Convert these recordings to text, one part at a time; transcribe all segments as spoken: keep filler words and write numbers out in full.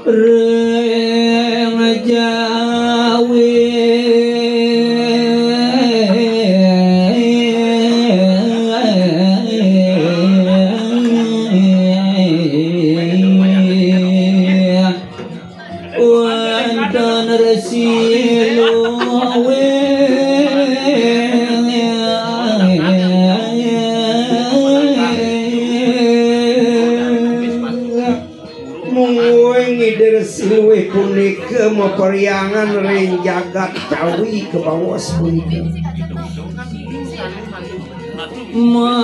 Ring Jawi. Wonten Resi Luwih. Mungguing Ida Resi Luwih punika maperyangan ring jagat Jawi kabaos punika. Marganya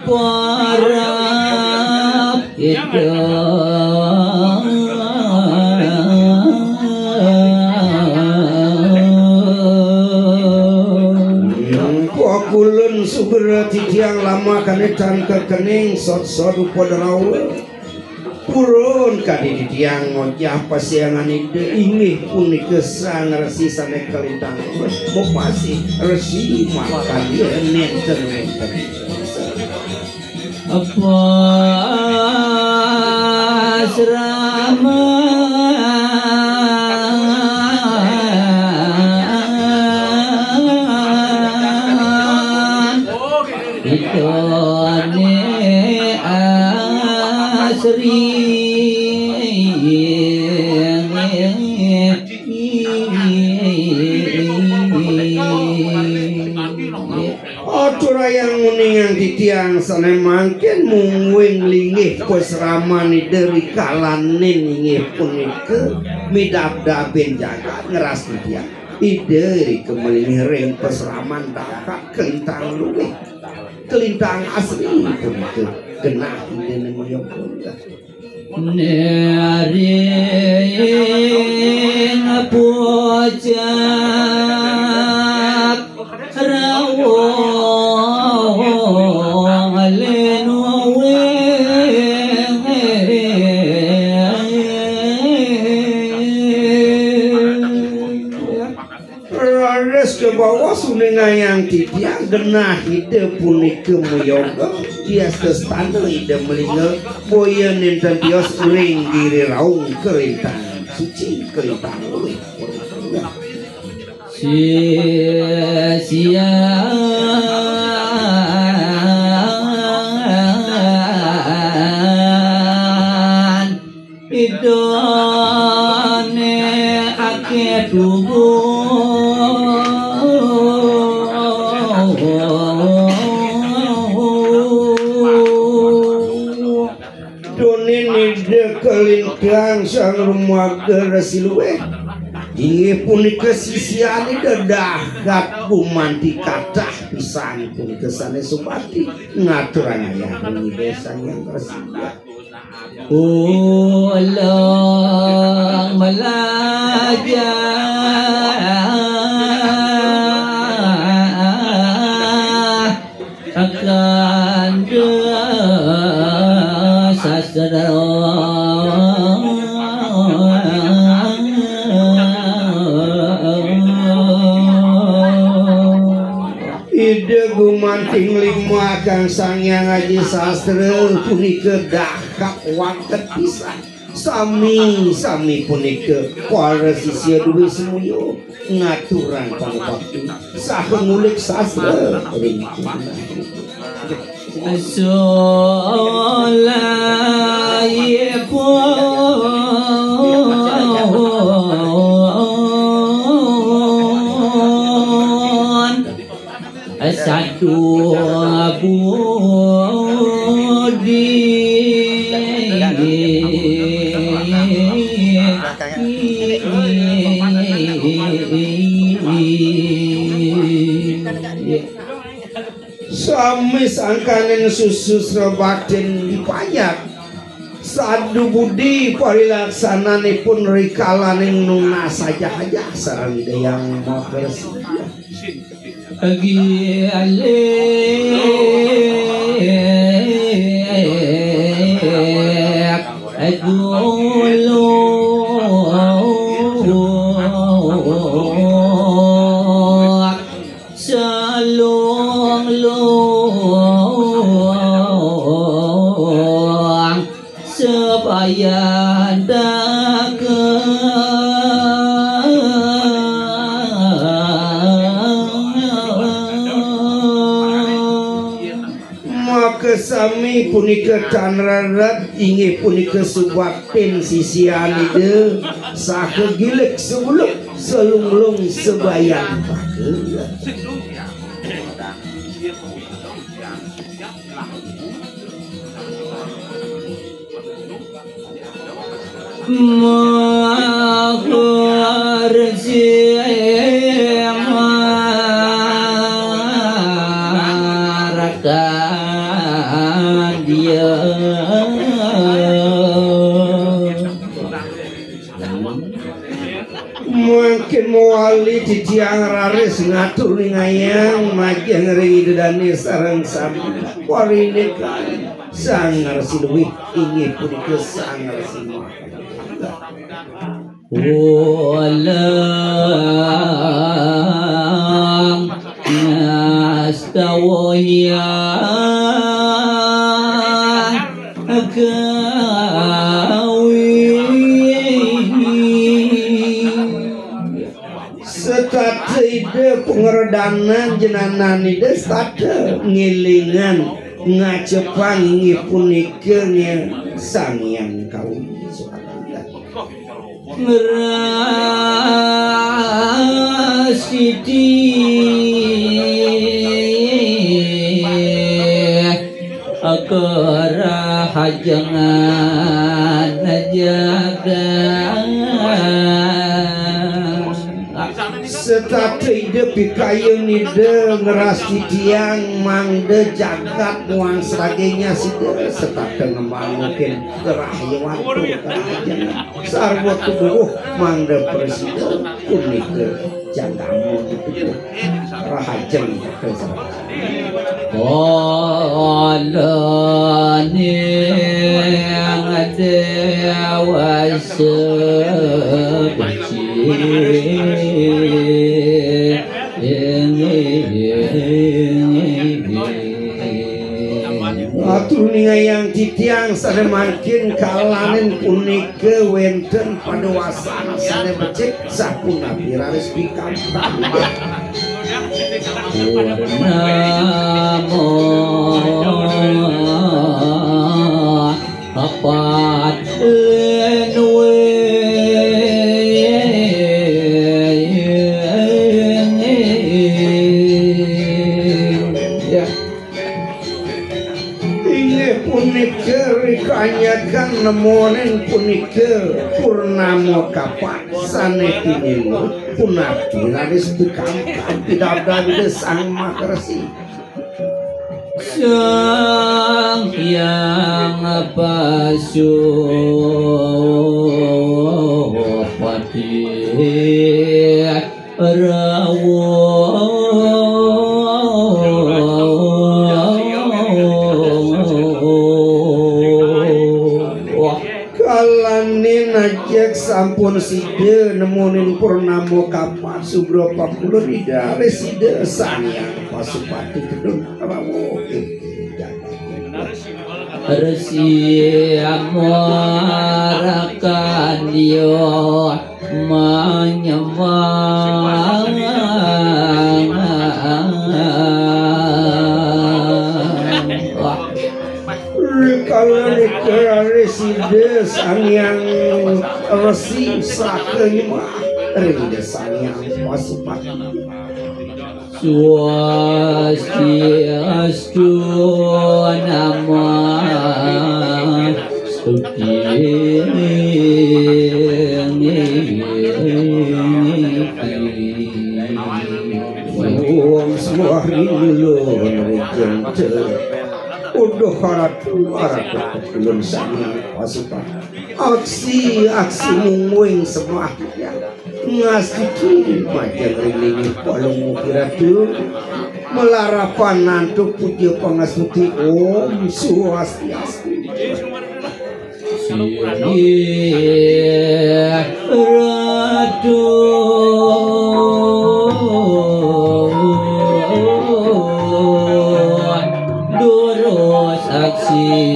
para kita. Pakulun sugra titiang lama kanitan kekening sot-sot upadrawa. Purun kadi titiang ngojah pasiangan Ida inggih punika Sang Resi sane kalintang. Mupasi Resi Markandeya nenten-nenten. Apa seraman? Idane asri. Aturayang uningang titiang sane mangkin mungguing linggih pasraman Ida ri kalanin inggih punika midabdabin jagat ngras titiang. Ida ri kemelinggih ring pasraman Dahak Kalintang Luwih. Kalintang asri punika genah Ida Nenggoyong. Nering pucak rawong lenuwing. Raris kabaos uningayang titiang genah Ida punika mayoga, diastana Ida malingga, boya nenten tios ring giri raung Kalintang Suci, Kalintang Luwih. Sisian. Idane ake tubuh. Dunin Ida Kalintang Sang Rumaga Resi Luwih. Inggih punika sisian Ida Dahak gumanti kathah pisan punika sane subakti ngaturang ayah Ida Sang Hyang Resi. Ulang melajah kanda sastra. Ida gumanti nglimbagang Sang Hyang Aji Sastra punika dahak wanget pisan. Sami-sami punika para sisia duwe semuya ngaturang pangubakti saha ngulik sastra ring Satu budi. Sami sangkaning susu srebaktin dipanjak. Sadu budi parilaksananipun rikalaning nunas ajah-ajah sareng Ida Hyang Maha Resi. Agi alek dulu. Sami punika tan rered, inggih punika subaktin sisian Ida, saha gilik sabuluk, salunglung sabayang paku. Maha Resi Marakandia. Mangkin mawali titiang raris ngatur ningayang majeng ring Ida Dane sareng sami. Parindikan Sang Resi Luih inggih punika Sang Resi Maha. Ulang ngastawa gawi. Setata Ida pangredanan jenanan Ida setata ngilingan ngacepang inggih punika nya Sang Hyang Kawi. Ngrasiti kerahajengan jagat. Setata Ida pikayun Ida ngrastitiang mangda jagat muang sebagainya sida setata ngembangukin kerahayuan tu kerajaan sarwa tubuh mangda prasida punika jagamu tubuh rahajeng. Kalaning dewasa becik. Atur ningayang titiang sane mangkin kalaning punika wenten paduasan sane becik sapunapi raris pikantuk. Purnama apat lenwe. Ya. Inggih punika rikanyakan nemonin punika purnama kapat sane tinimbul punapi raris pikantuk pidabdab Ida Sang Maha Resi. Sang Hyang Pasupati rawuh. Kalaning ajeg sampun sida nemonin purnama kapat sugra pakulun Ida Resida Sang Hyang Pasupati tedun rawuh. Resi Amarakandia manyembah. Rikala nika Resida Sang Hyang Resi saha nyembah ring Ida Sang Hyang Pasupati. Swasti astu nama stuti. Wong suwari nulun rejente. Uduh Ratu, Ratu Kulun Sang Hyang Pasupati. Aksi, aksi mungguing sembah titiang. Ngastiti majeng ring linggih Palungguh Ratu. Malarapan antuk puja pangastuti. Om Swastiastu. Singgih Ratu. Durus aksi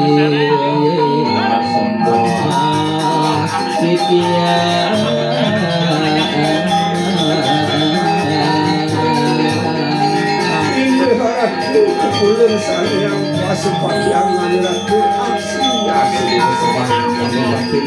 sembah titiang. Inggih Ratu, Kulun Sang Hyang Pasupati angan ratu, aksi, aksi, pasupati angan ratu.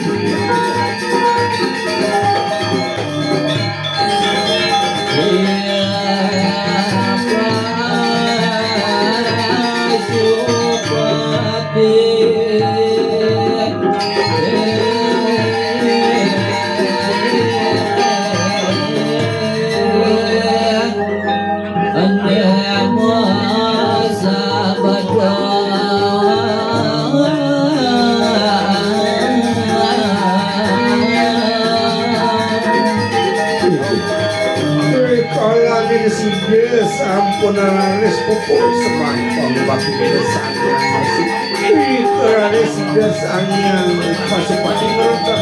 Rikalaning sida sampun raris puput semantong bakti pirsani. Rikalaning sida sang yang pasupati ngerti.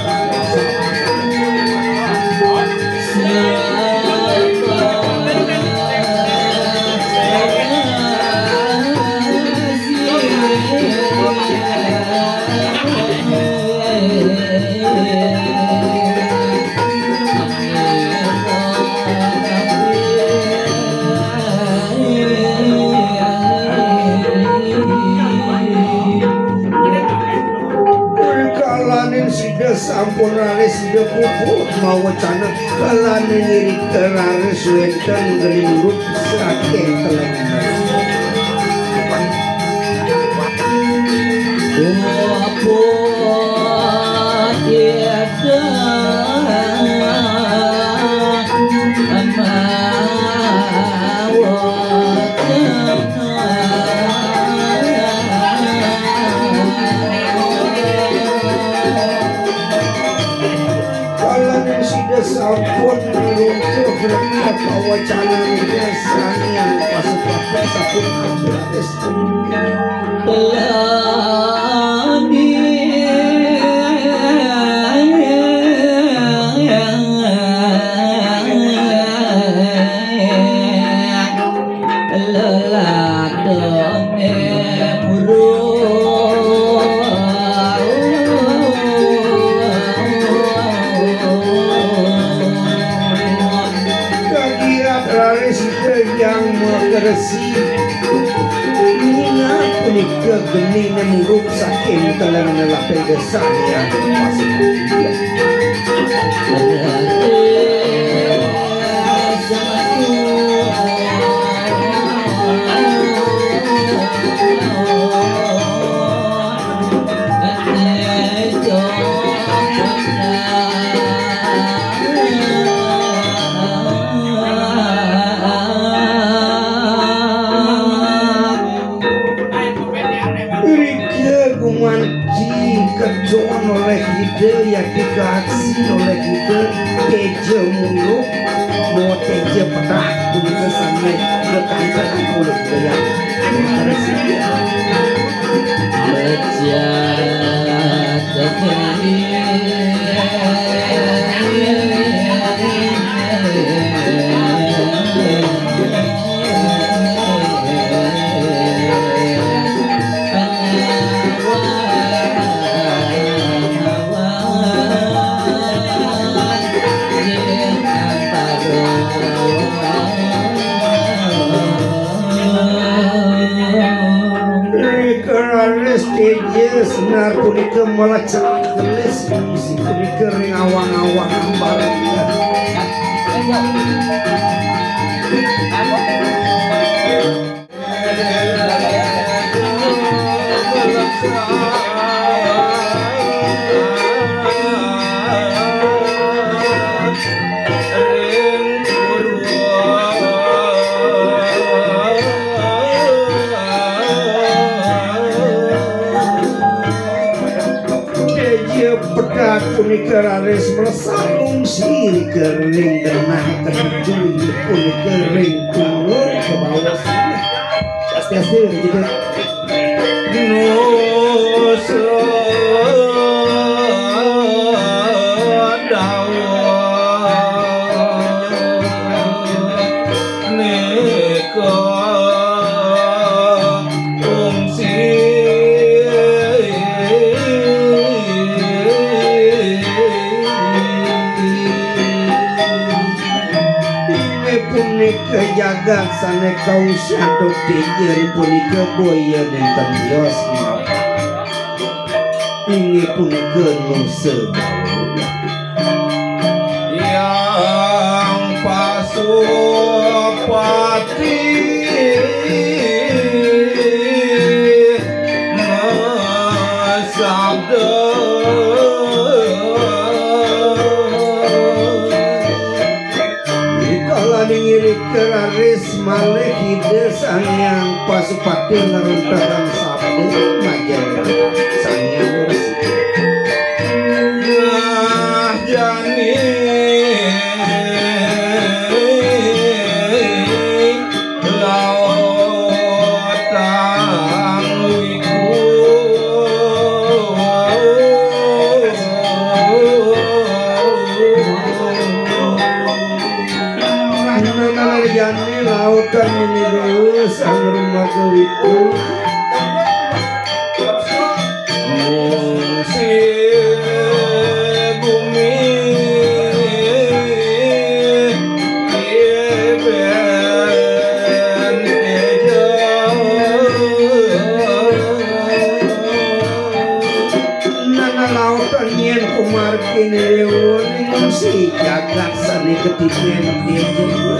Rikalaning sida sampun raris sida puput mawacana, kalaning irika raris wénten nglinggup saking teleng. Kalaning sida sampun ngrungkuh ngrembak pawacanan Sang Hyang Pasupati sampun ambrapis. Kagiat raris Hyang Makaresi. Minab punika geni nenggup saking teleng lelaping Sang Hyang Pasupati. Rika gumanti kedon oleh Ida, yati kaaksi oleh Ida, teja muluk, mawa teja pedang, punika sami kekanten muluk Ida. Rika raris teja senar punika malah cerak gelis, misi punika ring awang-awang ambaran. Teja pedang punika raris mlesat ngungsi ring genah ketujuh, punika ring kulur ke bawah. Swastiastu, gitu. Nusa Dawah nika kungsi. Inggih Punika jagat sané kausan duk tijeri punika boya nénten tios mapa. Inggih punika Nusa Dawa. Yang Pasupati masabda. Rikala ngiring raris malih Ida Sang Hyang Pasupati ngrentekan sabda majeng Sang Hyang Resi. Nah, jani lautang wiku. Nana jani lautang ini dewa sang rumaga wiku. Mungsi bumi iben teja. Nana laut nyén kumargin réwon ing si jagat sané ketiben teja.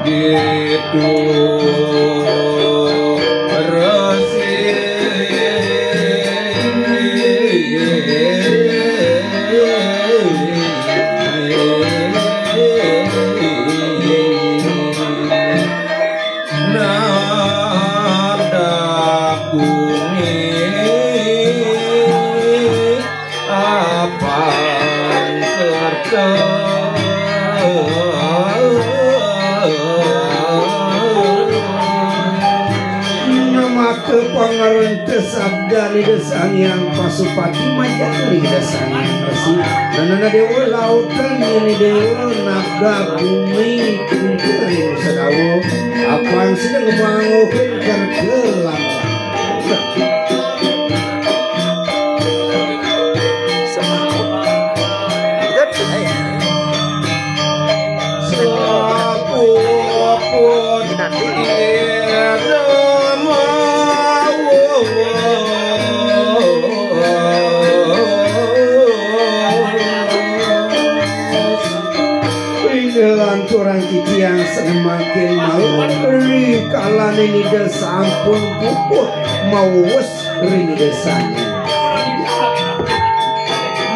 Ditu resi. Nada bumi. Apang kerta. Namaka pangrentesabdan Ida Sang Hyang Pasupati majeng ring Ida Sang Hyang Resi. Nana déwa lautan, nyén déwa naga bumi, kumpul ring Sedawa. Apang sida ngemangukin kerta lam. Inggih lanturang titiang sané mangkin malih ri kalaning Ida sampun puput mawewes ring Ida sané.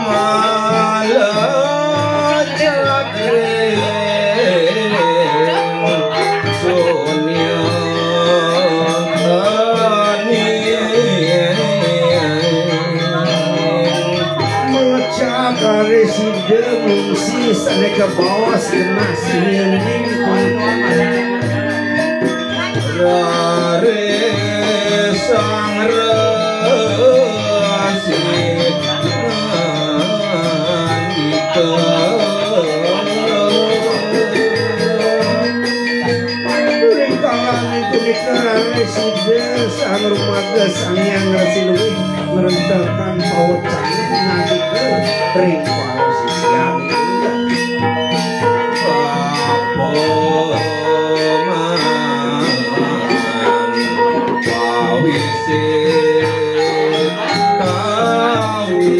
Malah jatring sunyani. Mangecap raris Ida ngungsi sané kabaos genah sining. Raris Sang Resi ngandika. Ring kalaning punika raris Ida Sang Rumaga Sang Hyang Resi Luwih ngrentekan pawecanan ngandika ring para sisian. Paman pawisit kawi.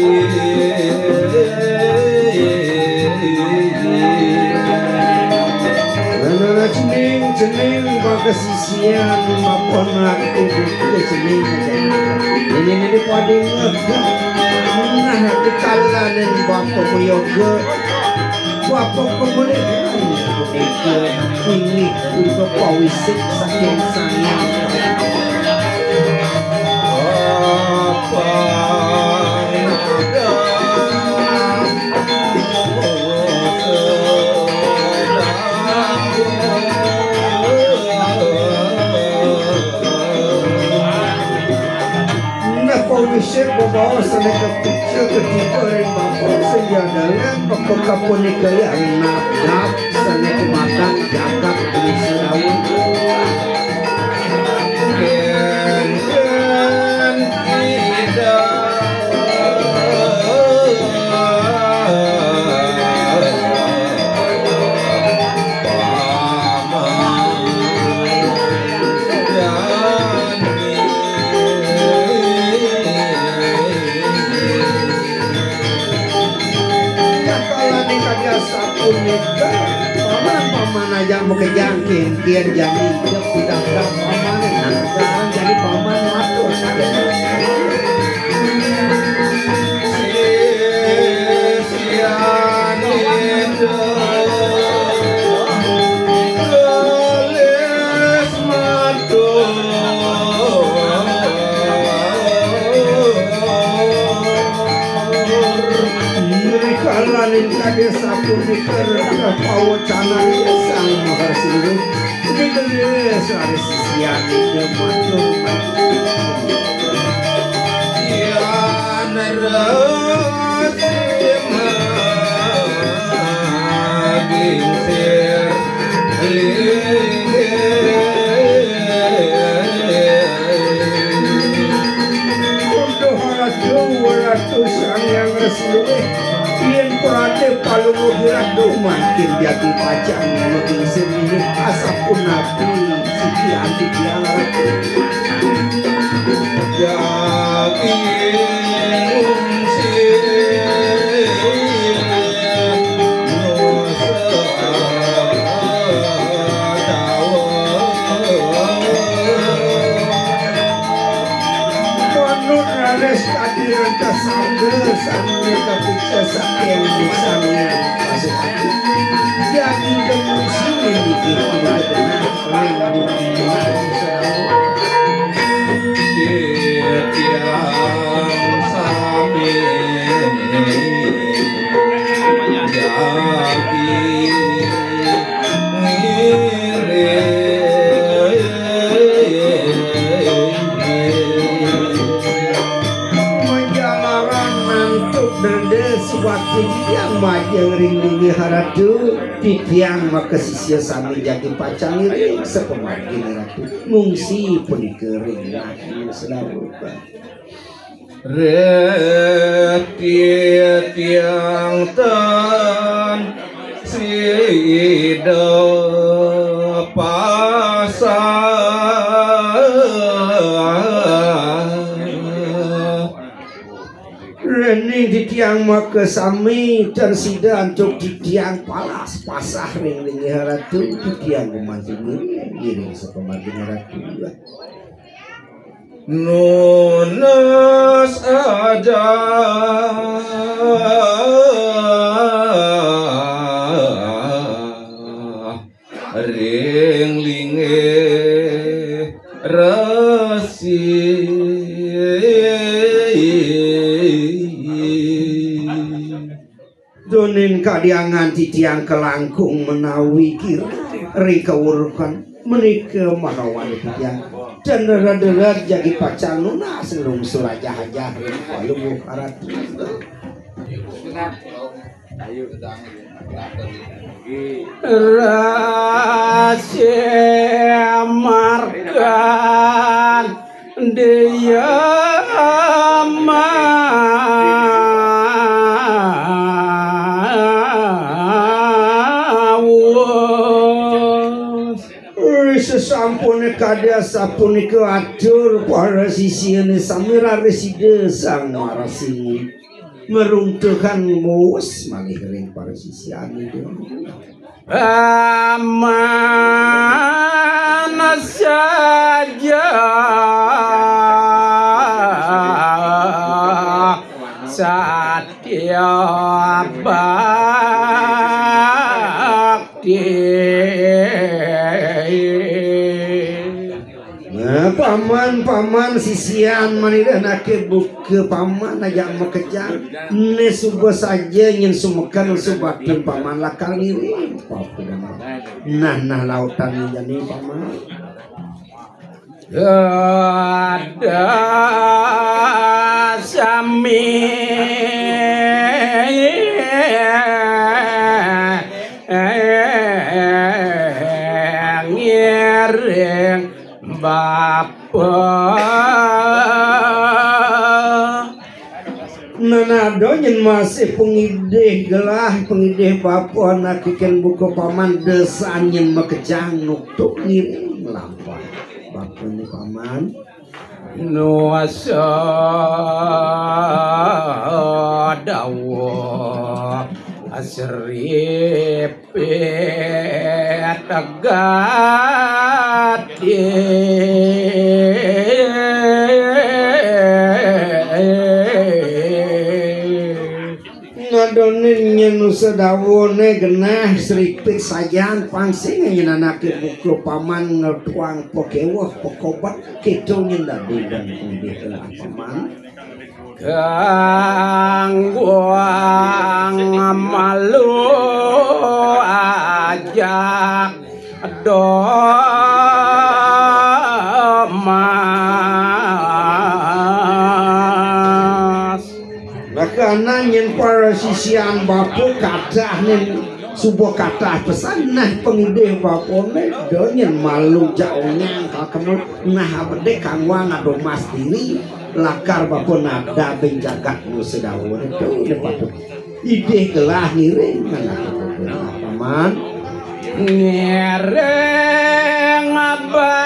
Nana cening, cening, baka sisian, bapa ngaku buka cening. Ini, ini pada ngeh. Nah, kekalanan bapa mayoga. Bapa pemeliharaan punika inggih punika pawisik saking Sang Hyang. Apa Nah, pawisik bebaos sané kapica ketiga ring bapa sing jadalan, maka kapunika ya nadab sané kumadan jagat Israel. Kénten Ida. Kadi asapunika, paman-paman aja makejang kengken jani idep pidabdab paman, nah, sekarang jadi paman matur. Sisian itu gelis matur. Rikala ning kade sapunika rereh pawecanan Sang Maha Sinuhun. Digelis ari sisian ida matur. Yan resi magingsir linggih. Uduh Ratu, Ratu Sang Hyang Resi Luwih, yen Pradé Palungguh Ratu mangkin jati pacang makingsir inggih asapunapi siki anti tiang Ratu. Jati ngungsi nusa Manut raris kadi rengkah sabda sané kapica saking misannya pasukan. Jadi demusi niki ring dunia. Titiang sami jagi ngiring. Manjalaran nantuk dende suwati yang majeng ring linggih Ratu, titiang makasisia sami jagi pacang ngiring sapamargin Ratu. Ngungsi punika ring nah sedawuh. Reti tiang tan sida pasah. Rening titiang makasami tan sida antuk titiang palas pasah ring linggih Ratu, titiang gumanti ngiring sapamargin Ratu. Nunas aja ring linggih resi. Dunin kadiangan titiang kalangkung menawi kiri ri kawurukan menika marawan titiang. Dan deret-deret jagi pacang nunas nglungsur ajah-ajah ring Palungguh Ratu. Rasi margan Dia mawus. Ri sesampune kadi asapunika atur para sisiane sami raris Ida Sang Marasini ngruntuhang mawus malih ring para sisiane. Aman saja satya bakti. Nah, paman, paman, sisian manidanake buka paman aja makejang. Ne suba saja nyen sumekan subatin paman lakar ngiring. Nah, nah, lautan jani paman. Ada sami ngiring bapa. Nanado nyen masih pangidih gelah, pangidih bapa anake ken buka paman desa nyen makejang nuktuk ngiring lampah. Bapa ni paman. Nuasa dawuh. Sripit gati. Nadonin nyén Nusa Dawané genah sripit sajan pang sing nyén anaké buka paman ngetuang pakéweh pakobet kéto nyén dadi dan pundih lah paman. Kangguang malu ajak domas. Maka ana nyén para sisian bapa kadah nyén suba kadah pesan nah pangidih bapané da nyén malu jaungan kakemu nah abdé kangguang adomas diri lakar bapa nabdabin jagat Nusa Dawa tu nyén patut. Idih gelah ngiring anak paman. Ngiring bapa.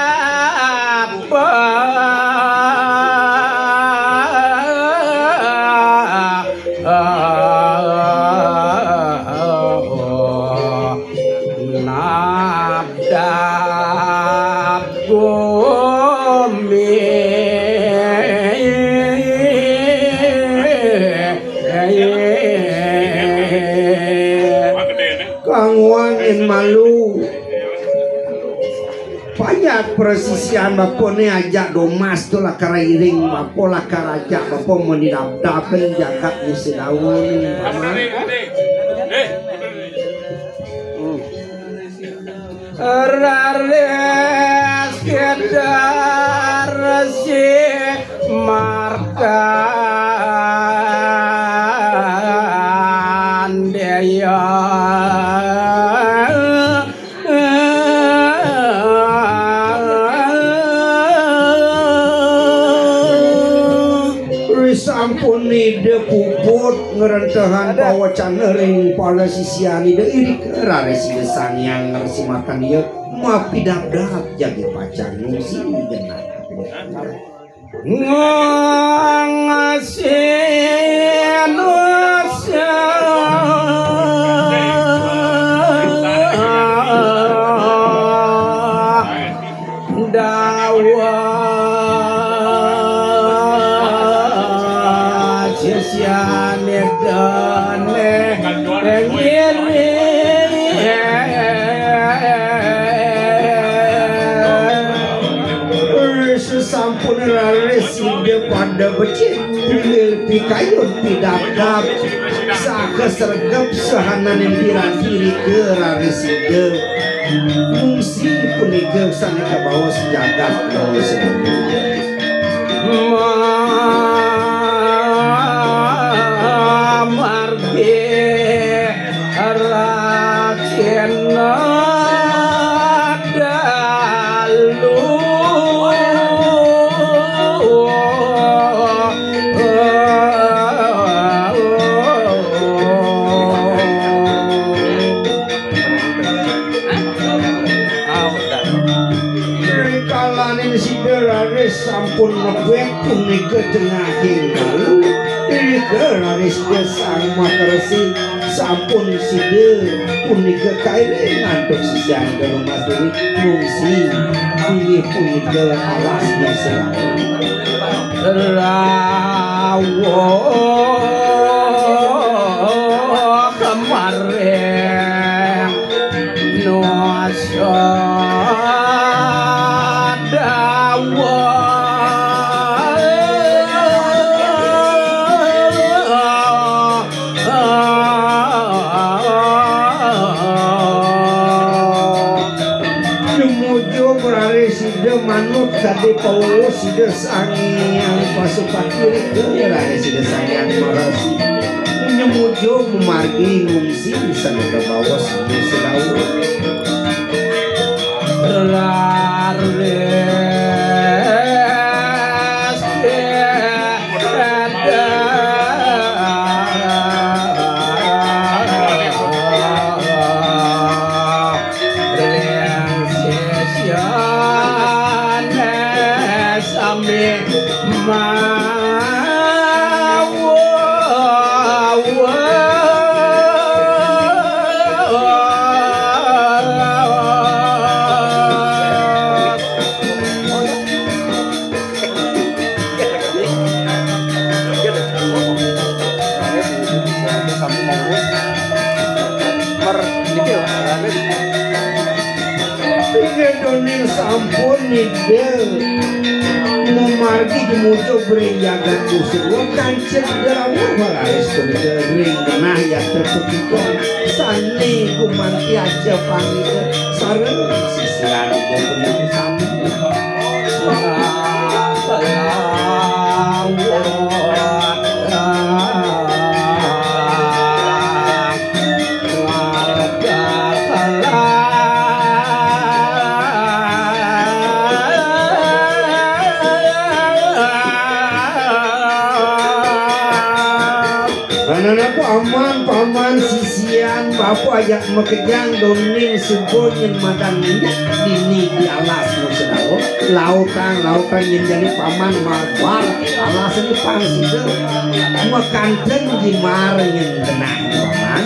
Nabdab gumi. Kangguang nyén malu. Payat para sisian bapané ajak domas tu lakar iring bapa lakar ajak bapa mani dapdapin jagat Nusa Dawa né. Raris kedar si markandéya. Risampun Ida puput ngrentehan pawecana ring para sisian Ida, irika raris Ida Sang Hyang Resi Markandeya mapidabdab jagi pacang ngungsi genah. Ngungsi nusa. Dawa sisiane dane ngiring. Sesampun raris sida pada becik, tunggal pikayun pidabdab, saha sregep sahananing piranti rika raris sida. Ngungsi punika sane kabaos jagat Jawa Sedunia. Mamargi racina dalu. Rikalaning sida raris sampun mebet punika tengahing dalu, irika raris Ida Sang Maha Resi sampun sida punika kairing antuk sisian Mas Dewi ngungsi inggih punika alas Nusa Rawuh. Rawuh kemaring Nusa Rawuh. Nyumuju raris sida manut kadi pawuh sida Sang Hyang Pasupati rika raris sida Sang Hyang Marasi. Nyumuju mamargi ngungsi sane kabaos sida Selawe. Raris ring sisiane sami mawa. Doning sampun Ida mamargi jumujuk ring jagat Kusuma, kancet dawuh raris punika ring genah yatra punika sané gumanti acepang Ida sareng sisian Ida punika sami. Karena paman, paman sisian, bapa ajak makejang doning suba nyen madan minyak dini di alas nu sedawuh. Lautang, lautang nyen jani paman mabar alas ni pang sida makanten jimar nyen genah paman.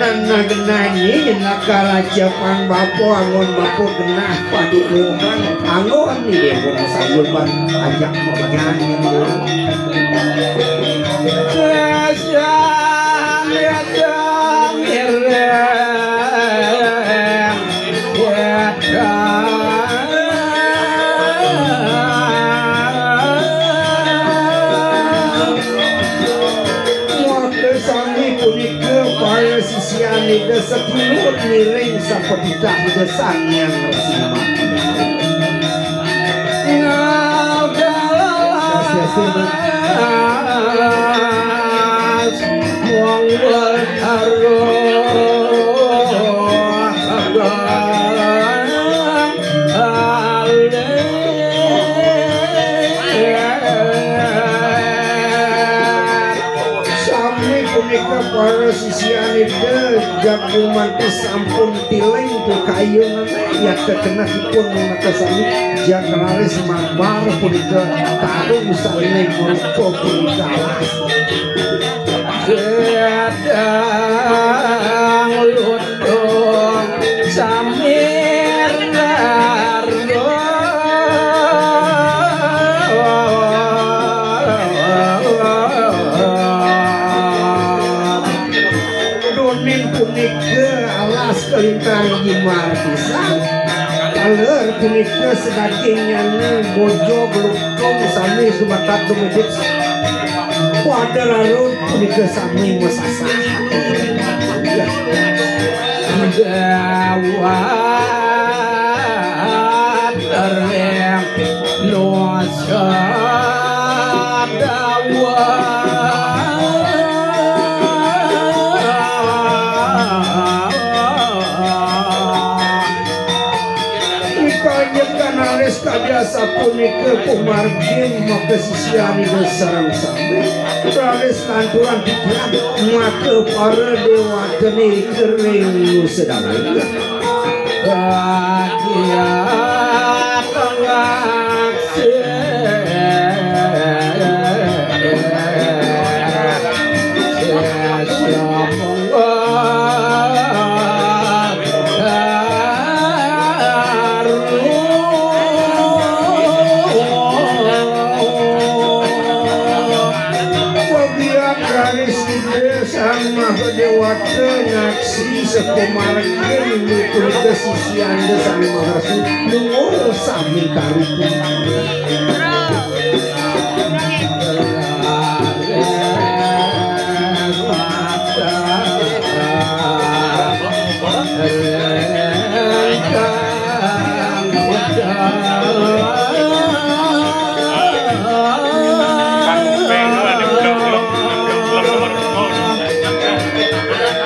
Nah, nah, genah nyi, genah karaja pang bapa anggon bapa genah padukuhan anggon ni dia pun sayuban ajak menyanyi. Kasihan ya dong ireng. Maka sami punika para sisian Ida setilut ngiring sapatitah Ida Sang Hyang Resi Mah. Swastiastu. Monggo taruh alir. Sami punika para sisian Ida jagung mantis sampun tiling kayun ya kekenah ipun maka sami jak raris mabar punika tarung saling merupa punika alas. Gedang lutung samir largo. Doning punika alas kalintang jimar pisan. Taler punika sadaging nyana bojo lutung sami subakat dumedit. Pada larut punika sami masasah. Dawat ring nusa dawat. Ika nyekan alis kabiasa punika pumargin maka sisian Ida sareng sami. Raris lanturan pikiran maka para dewatane kering sedang. Bagia pengaksir. Sang Maha Dewata ngaksi sapamargin punika sisian Sang Maha Resi luhur sami karupa.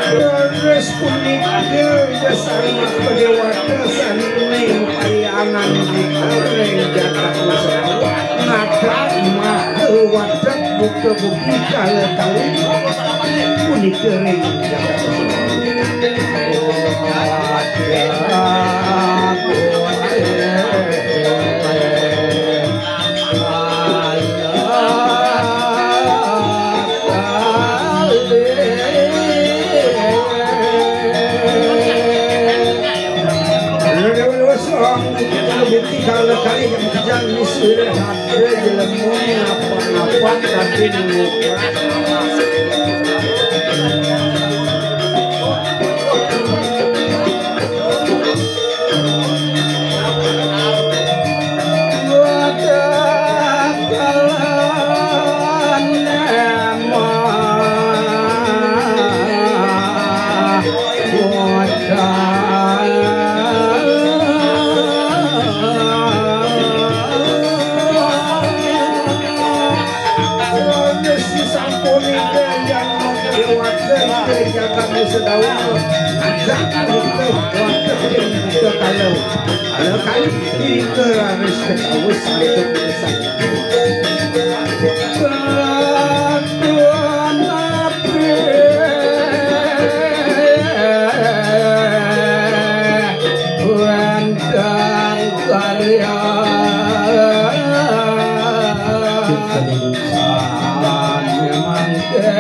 Raris punika Ida Sang Maha Dewata sané payangan ring jagat Kusuma. Ngadak maha wadek buka bumi kala-kala punika ring jagat Kusuma. Kalau kali yang kejang ni sudah ada jelema ngapa-ngapa tapi ngubrak. Sampun Ida yang mengkewatkan kejagaan sedawat. Ajak kita wadah yang kita kalau. Kalau kali kita harus ketawa sampai besar. Kelakuan apa? Wénten karya sané mangké.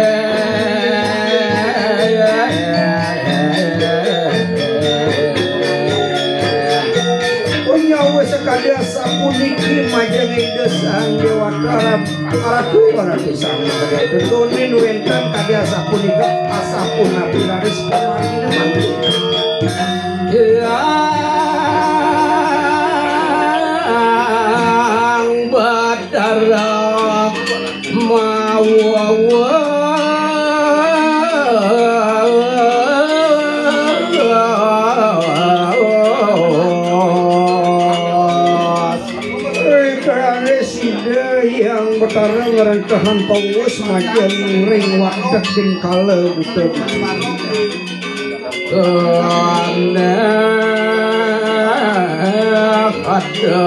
Punyawa sakadi asapuniki majeng Ida Sang Déwata Ratu Ratu Sang Déwata. Tunin wénten kadi asapunika, asapunapi raris pamargina mangké. Hyang Batara mawawa. Rikalané sida Hyang Batara ngréntéhang pawus majeng ring wadeg ing kala buta. Kénéh ada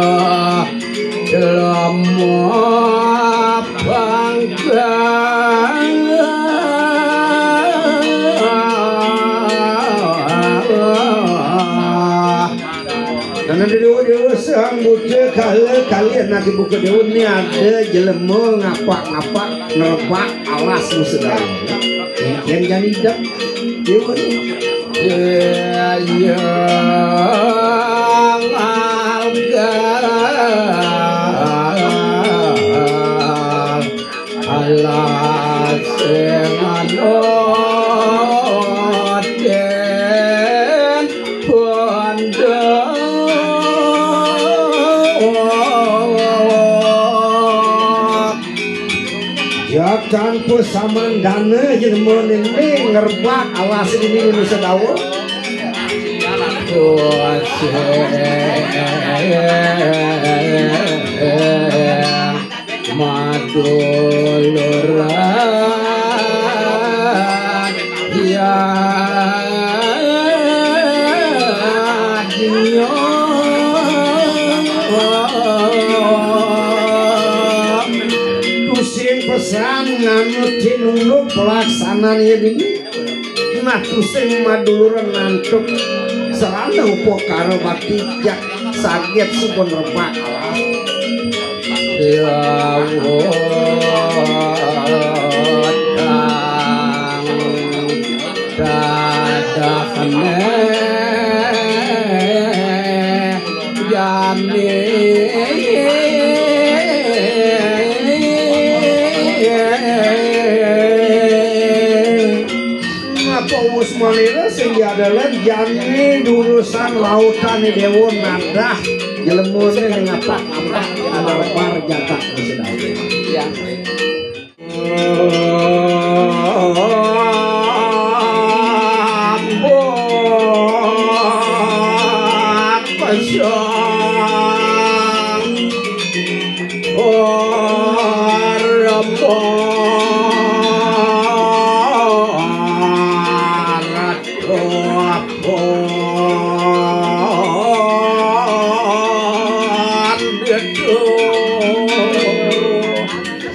jelema pangkal. Karena déwa-déwa sang buta kala kalian nanti buka déwa ni ada jelema ngapak-ngapak nerbak alas musuh dalam. Yang jadi idap déwa ni. Yang alga. Alas sing anoden pondok. Ya tanpa samandana jelema nini ngerbak alas ini manusia dawa. Tuh, asik. Maduluran ya dinyo. Tusing pesan nganut tinunduk pelaksanaan ya dini. Nah, tusing maduluran nantuk sarana upakara bakti jak saget supun rebak alas. Lawutang dadahne jani. Ngapa wus malira sing jadalan jani durusan lautane dewa nadah jelemone ning apak-apak amarbar jatak sedaya. Ya. Ambon pasang.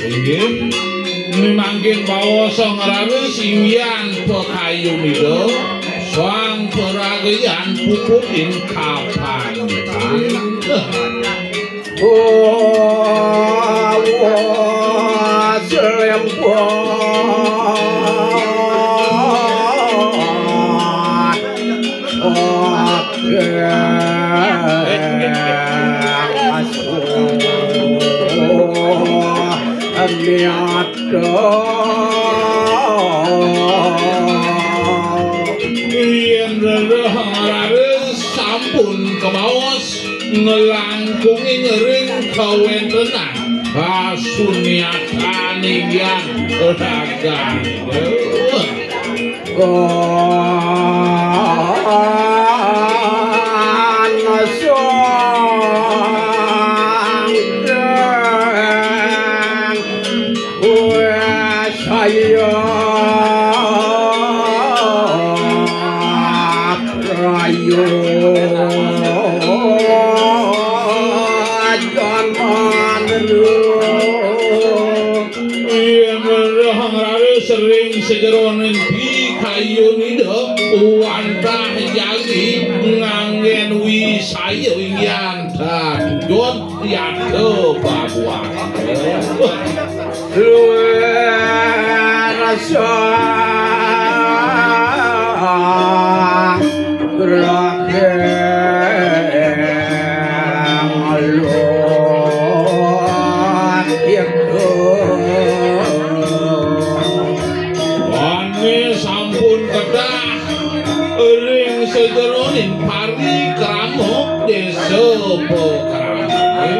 Inggih, mimangkin pawasa ngrawi singgihan pekayu nida, sang peragayan puput ing kapan. Yén rereh raris sampun kemaos nglangkunging ring kawéntenan, kasunyatan inggih raga. Yén rereh raris ring sajeroning pikayun Ida, wantah jagi nganggén wisaya inggihan tatujun yata babuan. Luwih rasa beragam luwih. Ané sampun kedah ring sajeroning parikrama désa Pakraman.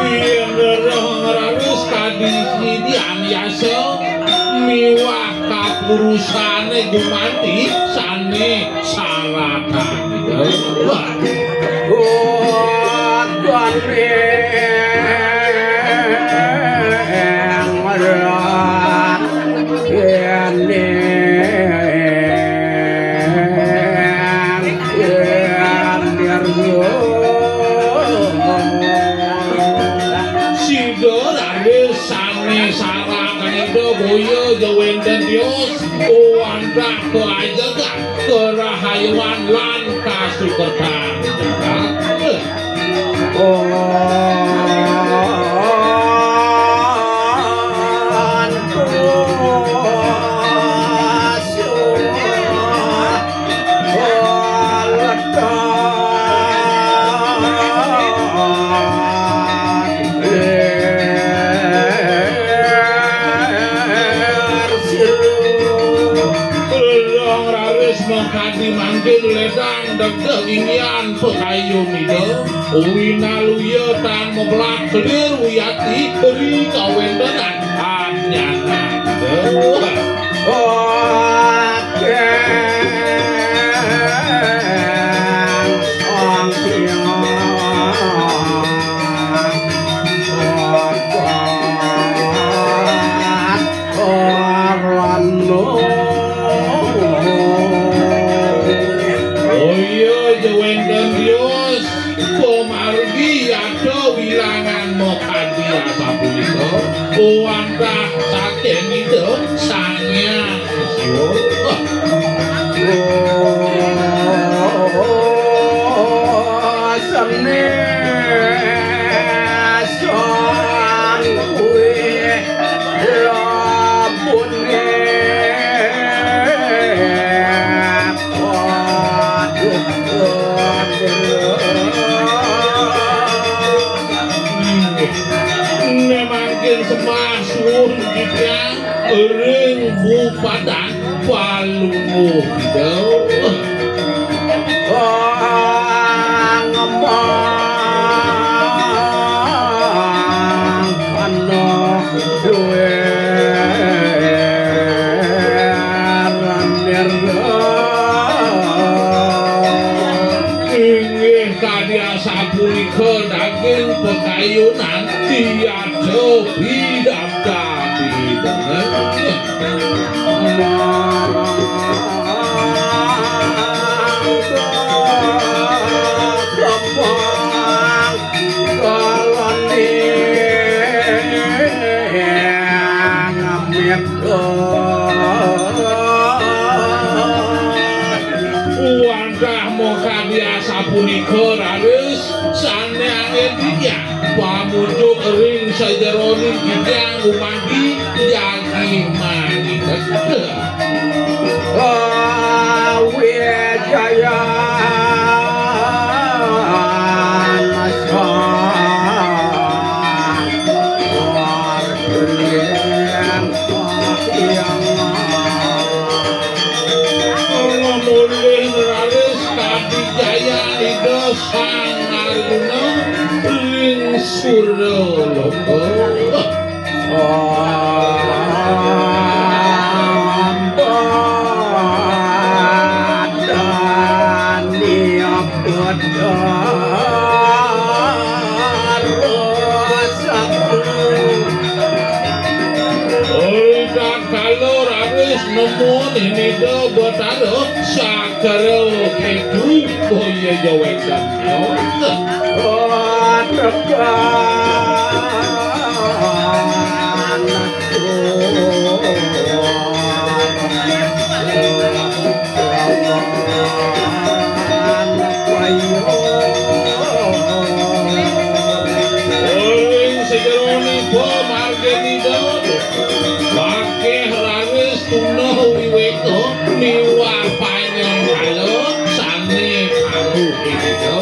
Yén rereh raris kadi sidi anyasa miwah kapurusané gumanti sané saratan. Wah. Sida raris sané saratan Ida boya ja wénten tios, wantah kaajegan karahayuan lan kasukertan. Rereh raris makadi mangkin ledang degdeg inggihan pakayun Ida, winaluya tan mablat kelir wiakti ri kawéntenan anyangan. Iya, ja wénten tios pamargi yata wilangan makadi asapunika, wantah saking Ida Sang Hyang Siwa. Inggih. Né mangkin sembah suwun titiang ring Bupadan Palungguh Ida. Inggih kadi asapunika daging pakayunan tiada pidabdab. Mongkadi asapunika raris sané anggén titiang pamucuk ring sajeroning titiang gumanti jagi mangiket. Kawijayan sang Ngamulih raris kawijayan Ida Sang Arjuna ring suraloka. Oi, tatkala raris nemu Ida Betara Sakra Ketu, boya ja wénten. Ring sajeroning pamargin Ida, pakéh raris tunah wiwéka miwah panjang kala sané kanggo Ida.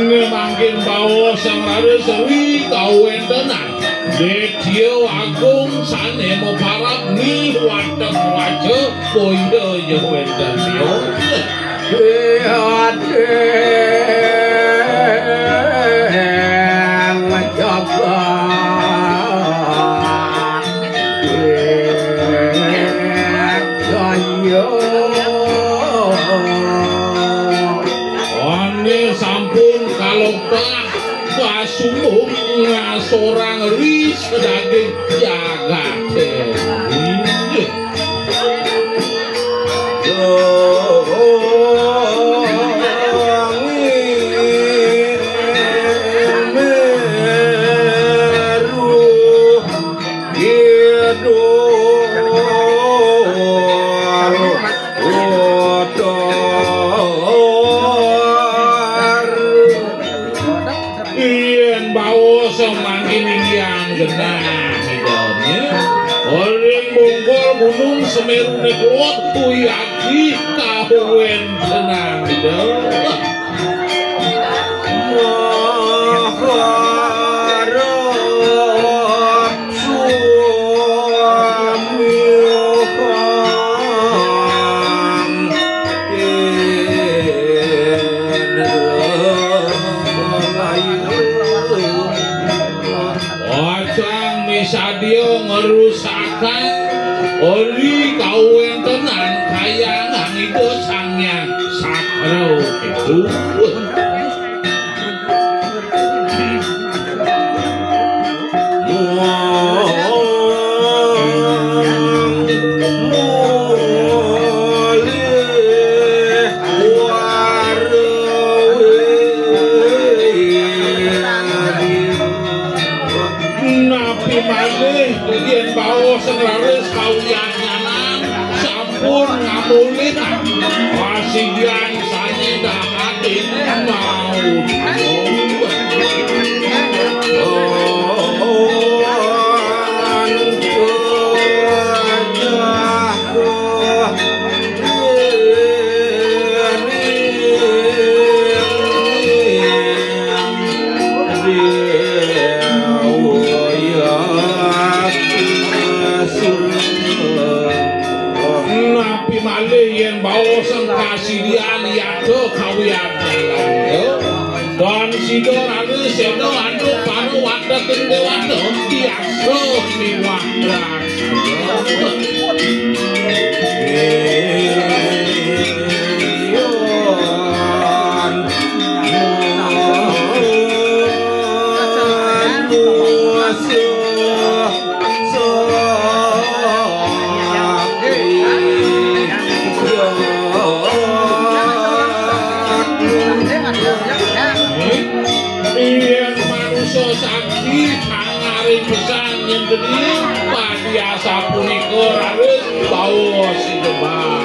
Ning mangkin baos sang raris ri kawéntenan Détya Agung sané maparab ning watek waja, boya ja wénten liya. Ané sampun kalebah kasumbung ngasorang ri sadaging jagaté. Yén baos mangkin inggihan genah Ida. Ring bungkul Gunung Semeru né kuat, uyati kawéntenan Ida. Mahara Wacang misadia ngrusakang ri kawéntenan kahyangan Ida Sang Hyang Sakra Ketu. Napi malih yén baos raris kawianyanan sampun ngamulih pasigian sané dahating maut. Napi malih yén baos kasidian yata kawianyanan. Tan sida raga séda antuk para wateking déwata, yaksa miwah raksasa. Yen manusa sakti, sangaring pisan nyendeni padi asapunika, raris baos idemah.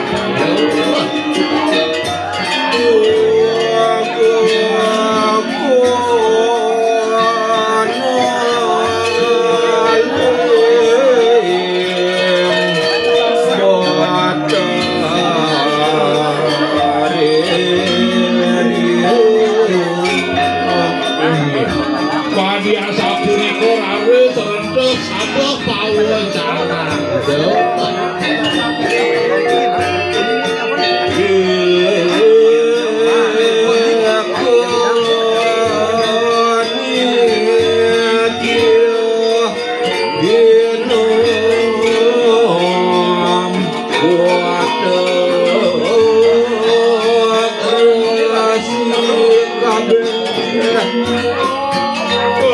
Padi asapunika raris rendah sampun pawacanan.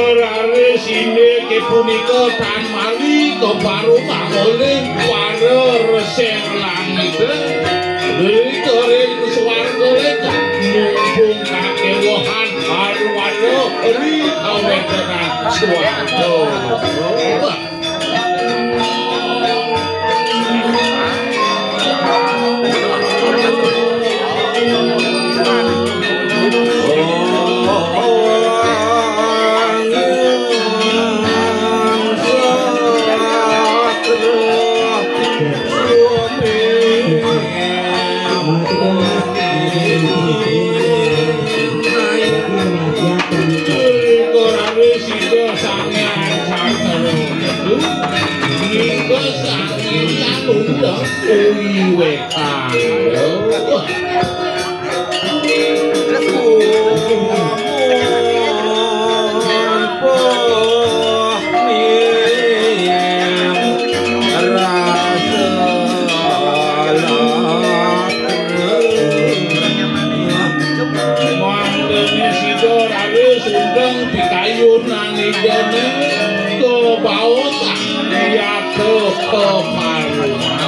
Raris inggih punika tan mali keparung angolih para resik langit. Ring swarga lek mumpung kakewahan aruwada ri kawentenan swarga. Ora wis sida sangean sakara. Nika sangean undang kuwi wetan. Mangkene sida raris undang pikayunan idene kebaosan yata keparuan.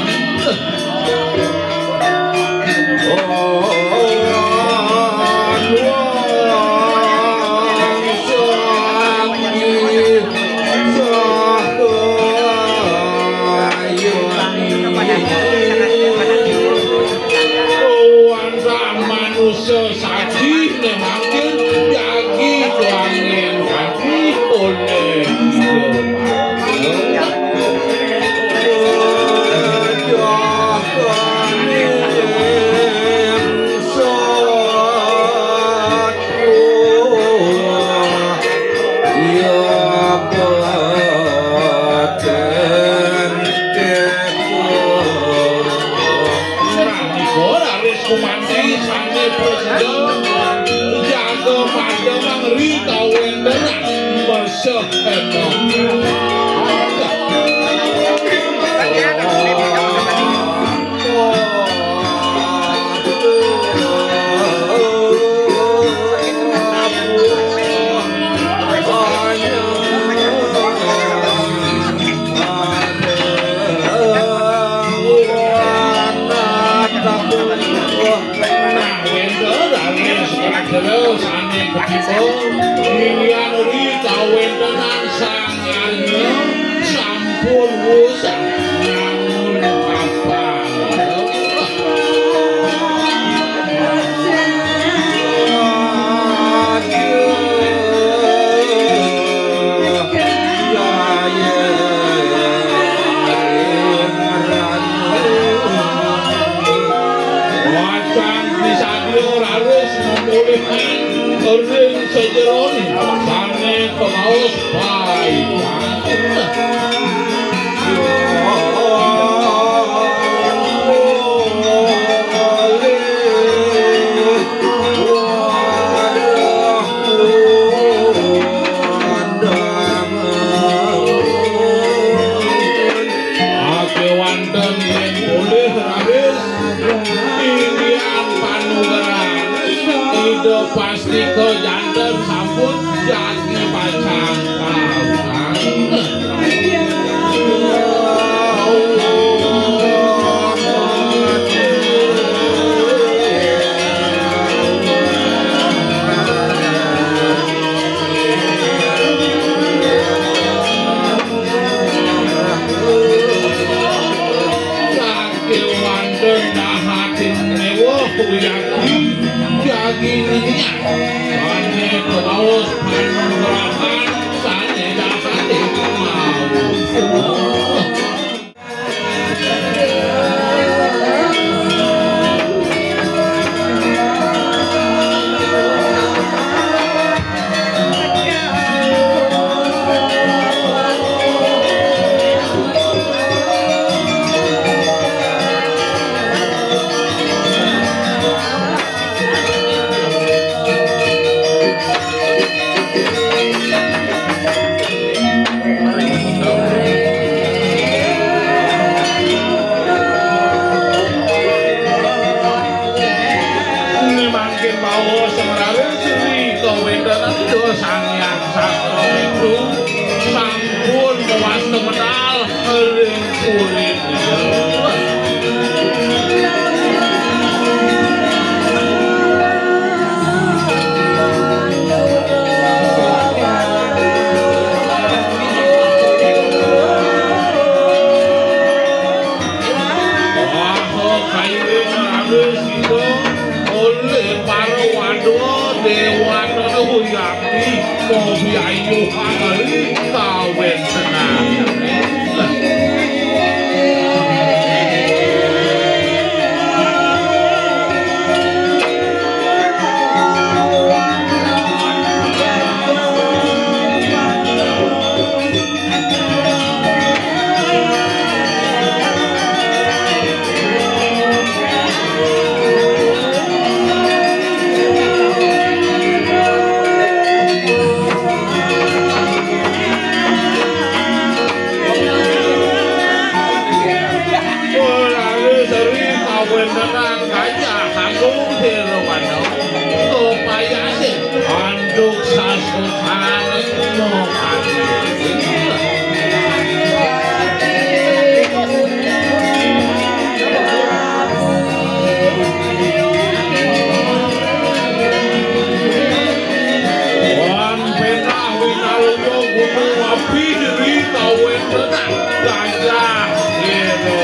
Manusia sakti mangkin jagi kelangen hati oleh Kumanti sane prasida jaga pademang ri kawentenan merseh ento. Nah, wénten raris pradéwa sané ketiba, inggih ri kawéntenan sang arya sampun wusang ngangun kapal. Wacan pisadya raris memulihkan ring sajeroning sané pemaus payu. Diri kawentenan gajah. Gitu.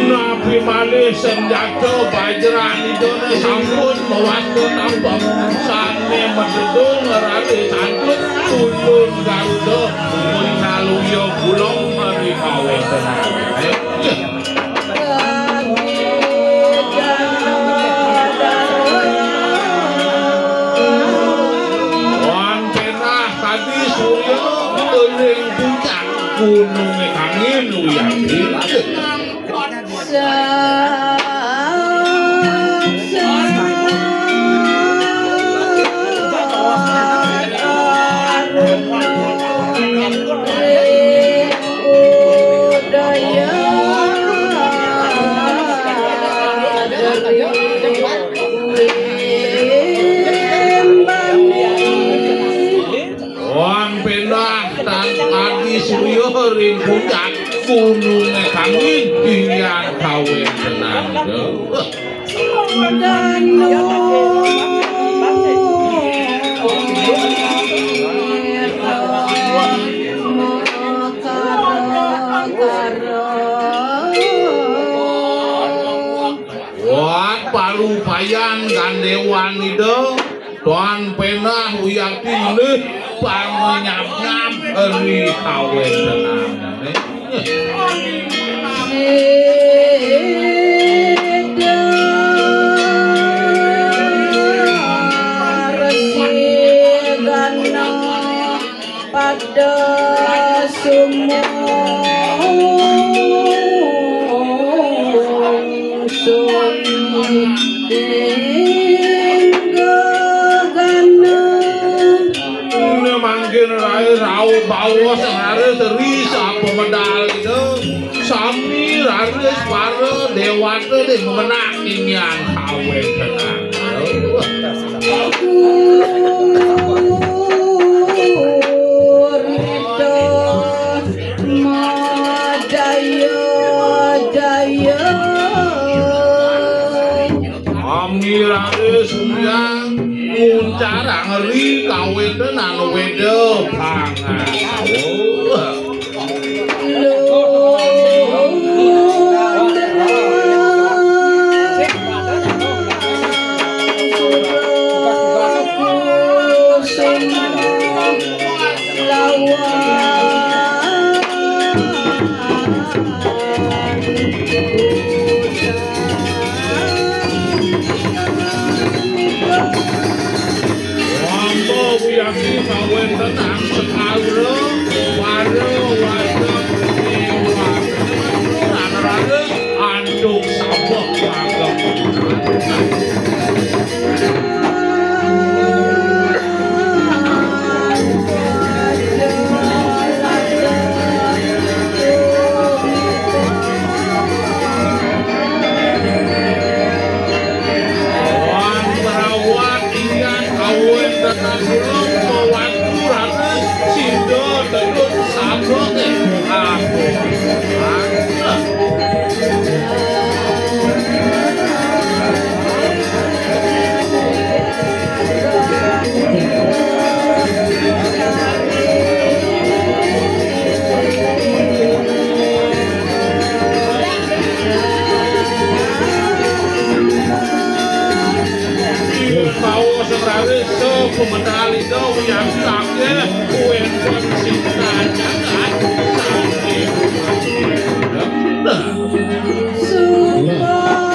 Napi malih senjata bajranidane sampun mawasta tampek, sane madedung raris antuk, ulun Garuda pun kaluya gulong ri kawentenan. Wan penah kadi surya ring puncak gununge kangin uyati. Wan pendah tan adi surya ring puncak gununge kangin, inggian kawentenan. Wan parupayan gandewan Ida, tan pendah uyati nggih panganyabnyab ri kawentenane. Pada sumung sun gegana. Mangkin rae rauh bawa sengare seri sapa medal itu. Sami raris para dewata deh menang inggian kawentenan. Madaya jaya. Amirane Suyang nguncarang ri kawentenan Weda Pangasawa. Wambo wiyaksi kawentenan sekawula para warga Dewa Antuk sabeh pagem. Wan perawat ingkang kawéntenan kula mawantu ratus sida tedun sabeh. Aduh. Paus raris sepemenalika wiyaktake wénten sinta jagat saking Sumpah.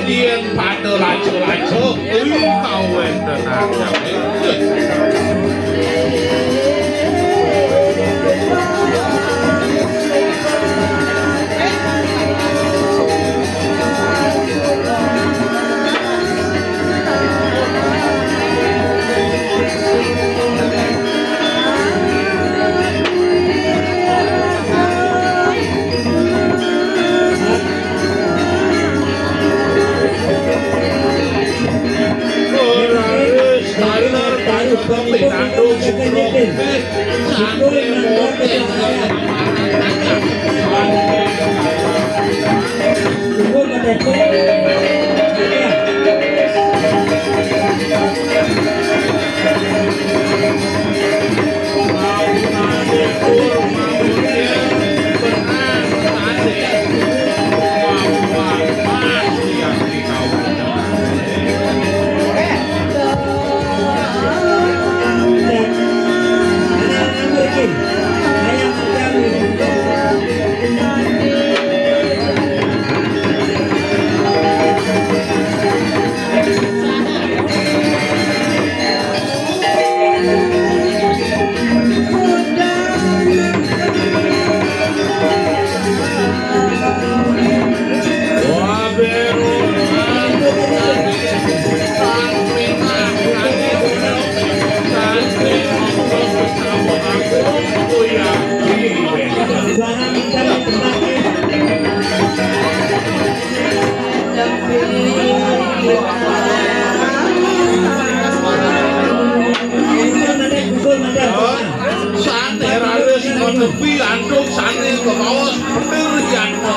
Yén pada laja-laja, kuwi kawéntenan jawé. Sané raris menepi antuk sané kawaos petir yatna.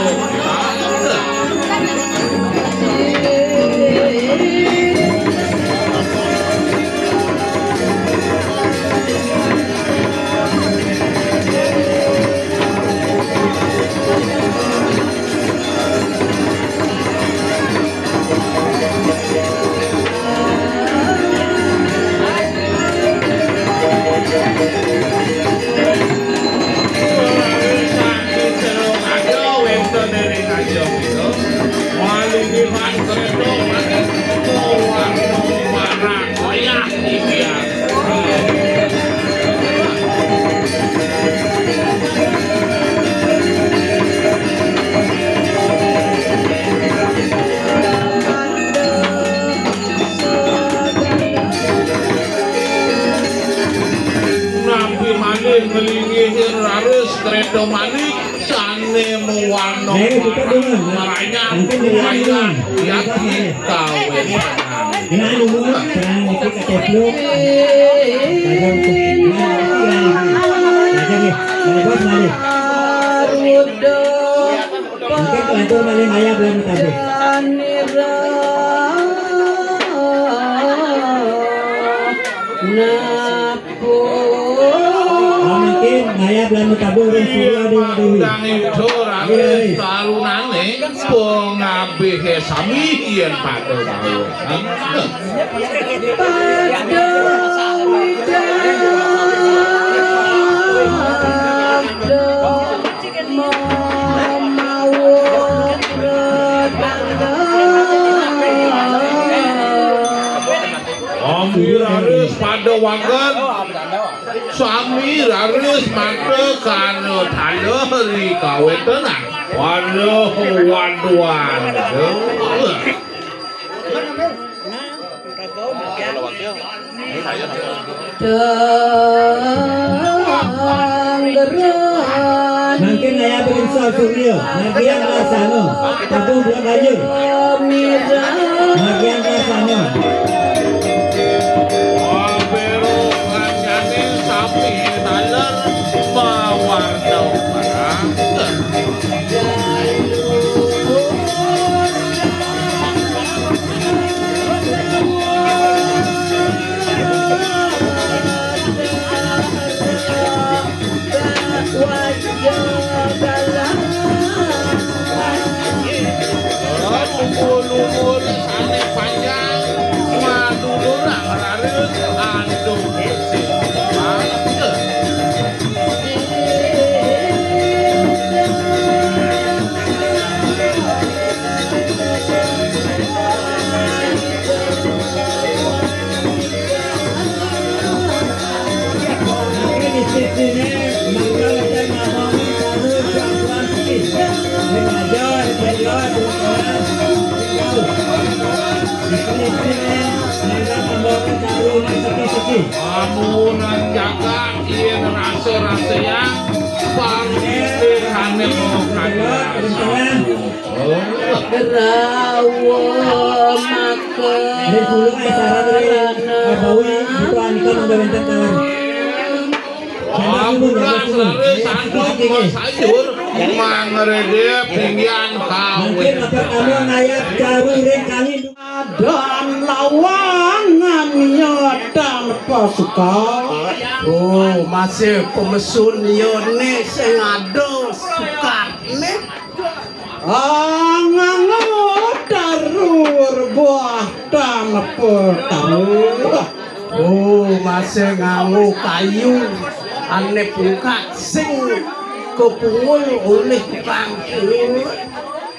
Nampi malih nglinggih raris kreta manik sané mawarna Nih, tutup dulu. Maranyah Mungkin dengan wayah ini. Yati kawin. Nah, dulu, jangan ngikut ke teplok. Belajar tuh. Nah, nanti lagi. Belajar nih. Nah, bos lagi. Mungkin kelantur malih ngayab lan tadi. Nah, mungkin ngayab lan tabuh ring surya dewa dewi. Iya, iya. Tarunané pangabihé sami yén pada mawon. Pada widang mamawa pratangga. Sami raris pada wangun. Sami raris mata kana tala ri kawéntenan. Waduh, waduh, waduh. Tenggeran. Mangkin ngayab ring surya, margiang laksana, tabuh bulan raya. Margiang laksana. Wabéro kancané sami taler mawarna merah. Umur-umur sané panjang, madulur raris antuk sing pantes. Amunan jagat yen rasa-rasa yang paling aneh mau kajian. Rawa maka Dari dulu, eh, saran, eh, eh, Bawi, butuh anika mangga wénten taler. Ampun, selalu sanggup sayur, mangredep tinggian kawin. Mungkin apa kamu ngayap jaru ring kangin? Dan lawangan ya tanpa suka. Oh, masih pemesun ya nih sing ada suka nih. Ah, nganggo tarur buah tanpa taruh. Oh, masih nganggo kayu ane pungkat sing kepungul oleh tukang pungul.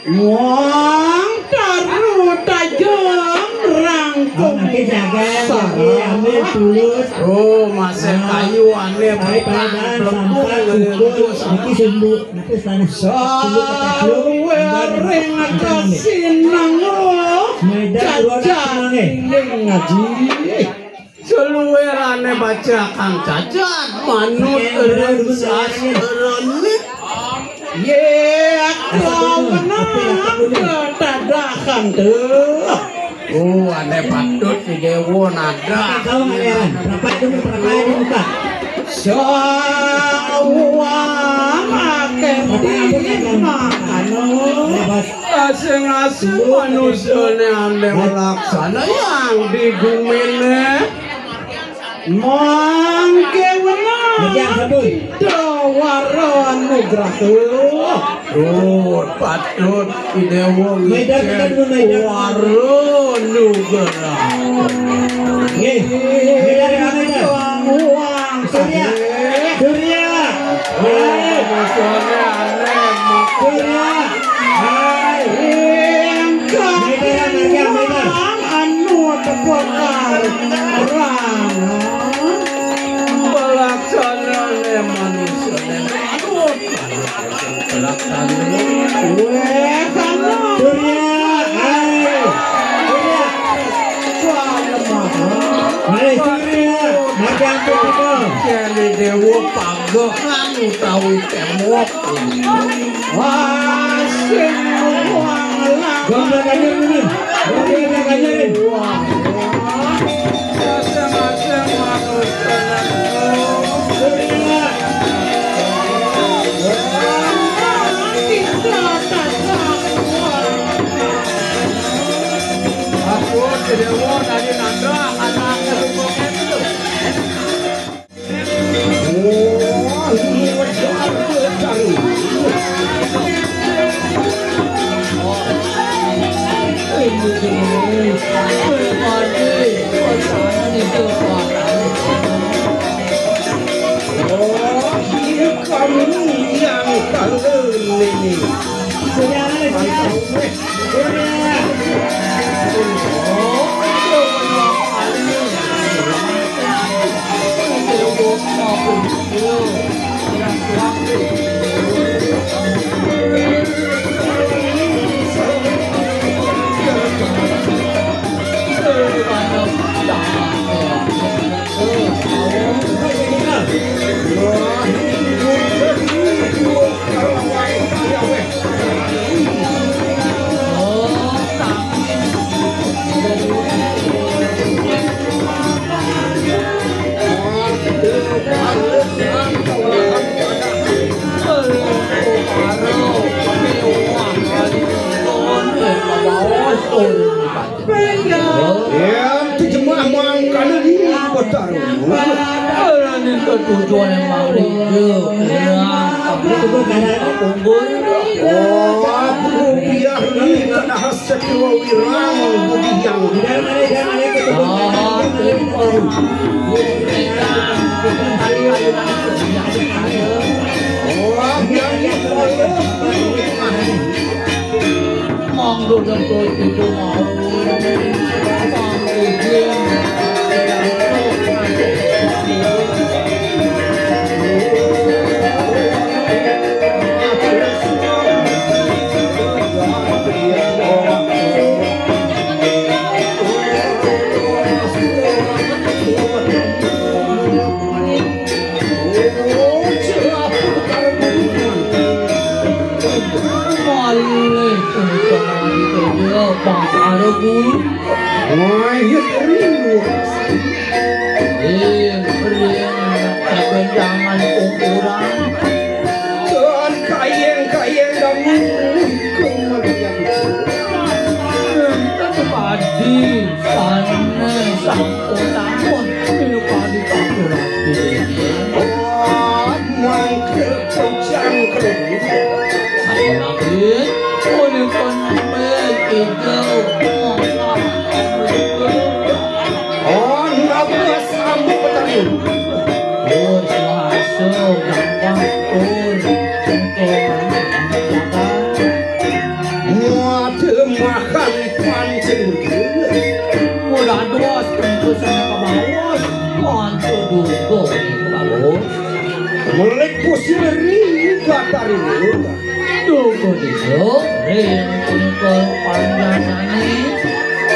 Wong taruh tajam rangkum. Oke, jaga, jaga, ambil tulus. Oh, masih kayu ane pungkat sampah, sampah, kukus, niki sumbu. Saluwering kasinango cacat ning ngaji. Saluwerane baca kang cacat manut ring sastrane. Ye kawenang ketadahan tuh. Oh, ane patut di dewa nada. Kau nggak heran? Berapa itu? Berapa ini muka? Sawang akeh makano. Asing-asing manusane ane melaksana yang di gumine. Mangke wenang kita wara nugraha. Duh, patut Idewa ngicen wara nugraha. Nggih. Medan, Medan. Surya. Surya. Hai. Surya. Hai. Medan, Medan, Medan. Anu tepukar. Rang. Pelaksanane manusia. Surya, ayo. Surya. Ayo, Surya. Magang Putrika. Jane dewa panggohan utawi temok. Wah, sing wong. Gombal Ganjar ini. Gombal Ganjar ini. Wah. Masing-masing manusia. Aku dewa dari Nandra, anaknya Lumbung itu. Oh, ini wedaru, wedaru. Ini jenis, ini mati, ini kekuatan. Oh, ini kami yang kangen ini. Saudara, saudara. Yang terjemah mangkana di Betara. Ora ning ketujuan emang rindu. Ora. Unggul. Oh, rupiah ni tanah setua wirang budi yang. Oh, yang monggo dempul itu mau. Monggo izin. Mayit rindu. Eh, ring kabenjangan kumpulan. Dan kayeng-kayeng dangu kematian. Enten padi, panen, sampun-sampun, minum padi kapur ati. Oh, mangke kujang kerungu. Ayo lagi, punika nembé ijo. Oh, napa sambu petani? Oh, suaso gampang, oh, engko. Waduh, makan pancing. Udah dua, tunggu sana ke bawah. Mantu dulu, bagus. Melik pusir ri batari. Duh, kok iso ring punika panjenengane?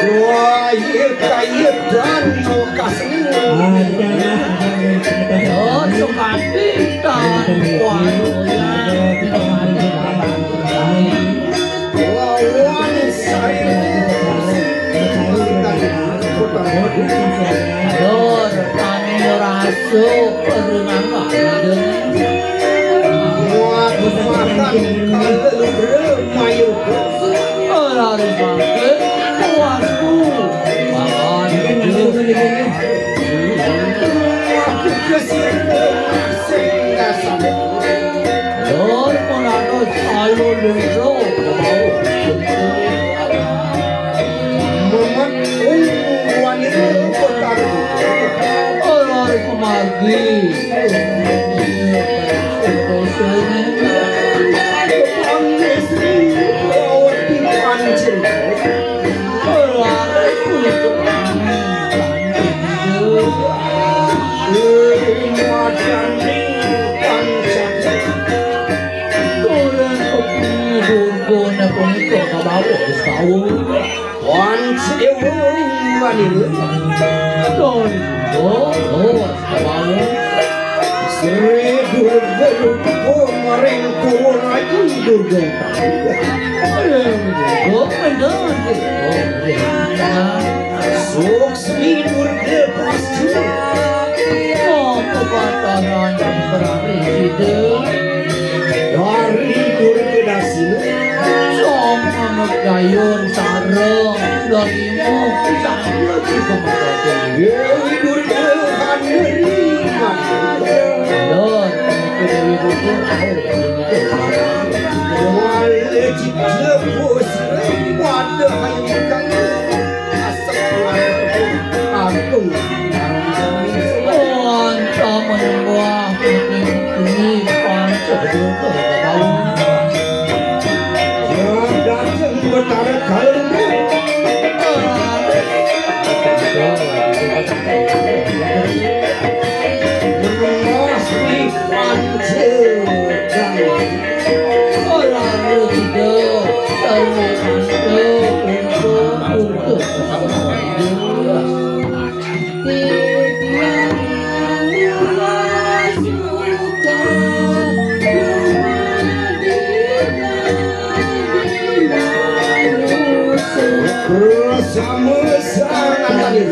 Wah, iya, kayit dan lokasnya. Oh, sukati dan kuanuyan. Lawan saya. Aduh, kami rasa. Waduh, makan kalau lugra mayur. Ora mangke puasku. Makan. Aku kesir sing ngasam. Lor polados ayo loro mau. Memet ung wanita kotar. Lor kemagi. Panis ri kawati pancen. Lor kuwi. Ing wadaning pancen. Durgane punika kabawa wis tau. Wan Sewa manira. Durga, oh, kabawa. Sri Durga rupa maring Kurayu Durga. Durga, mendon, Durga, mendon. Suksmi Durga Prasida. Mongko pataran Prasida. Dari Durga Dasina. Song Megayun sareng Dalima Pusaka Durga Megayun. Dewi Durga Handari. Lor, Dewi Durga. Wale Cipta Pusaka. Wadah ayu kang. Agung. Wonten menyembah ini panca dewa bau. Dateng Betara Kalunggu. Menyembah di panca dewa. Ora rezeki, sarwa panca, untuk, untuk. Bersama sangat tadi.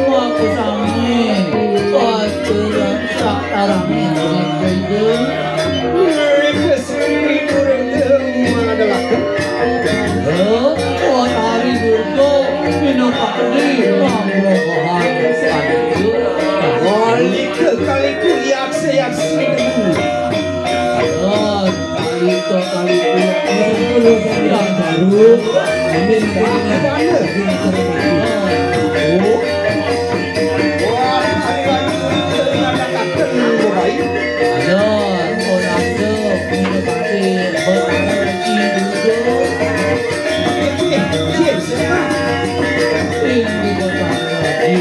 Aku sami, kau aturan satarang. Mriki sri durung madelaken. Lho, Watari Durga minangka panggohan. Kalika-kaliku yaksa-yaksa. Lho, kalika-kaliku yaksa. Yang baru. Amin. Oh. Wah, hari-hari kita mengatakan baik. Ayo, ora ada, ini pasti berarti dulu. Ini berarti.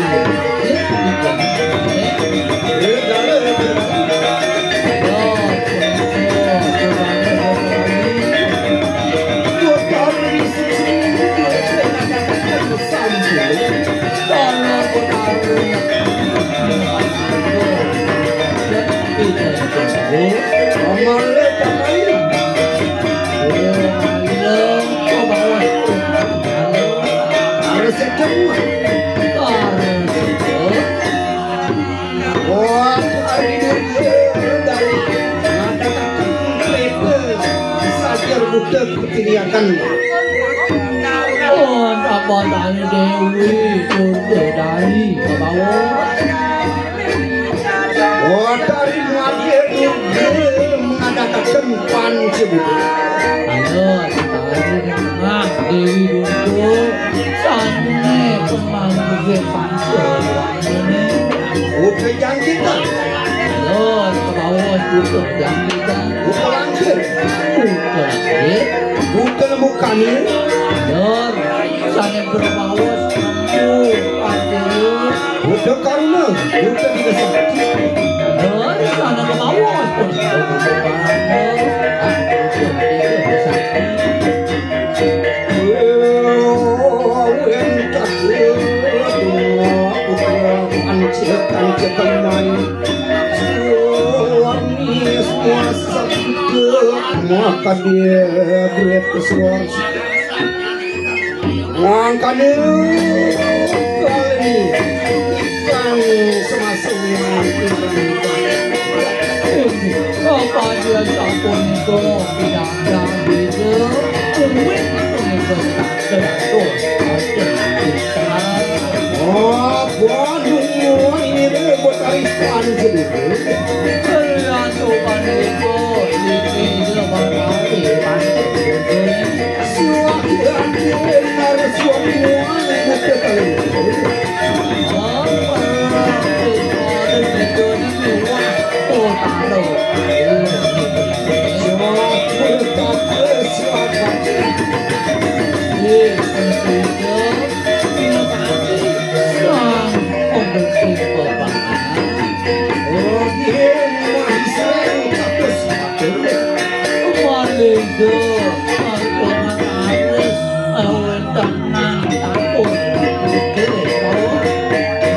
Udah kutiniakan. Oh, sabotane Dewi, udah dari ke bawah. Oh, dari Madya Durga mengadakan panci buku. Ayo, tadi Dewi Durga, sane pemangku panci. Udah jangkitan. Ayo, ke bawah, udah jangkitan. Udah langsir. Udah langsir. Udah nemu kanir. Ayo, sane bermawas, ayo, ayo. Udah karuna, udah tidak sakti. Ayo, sane bermawas, ayo. Maka dia duit kesuar. Mangkane kali ikan semasa apa dia sampun kok tidak ada beda. Duit itu tak terus. Oh, bodoh ini deh, buat tarikan sedikit. Terlalu panik kok, ini dia barang.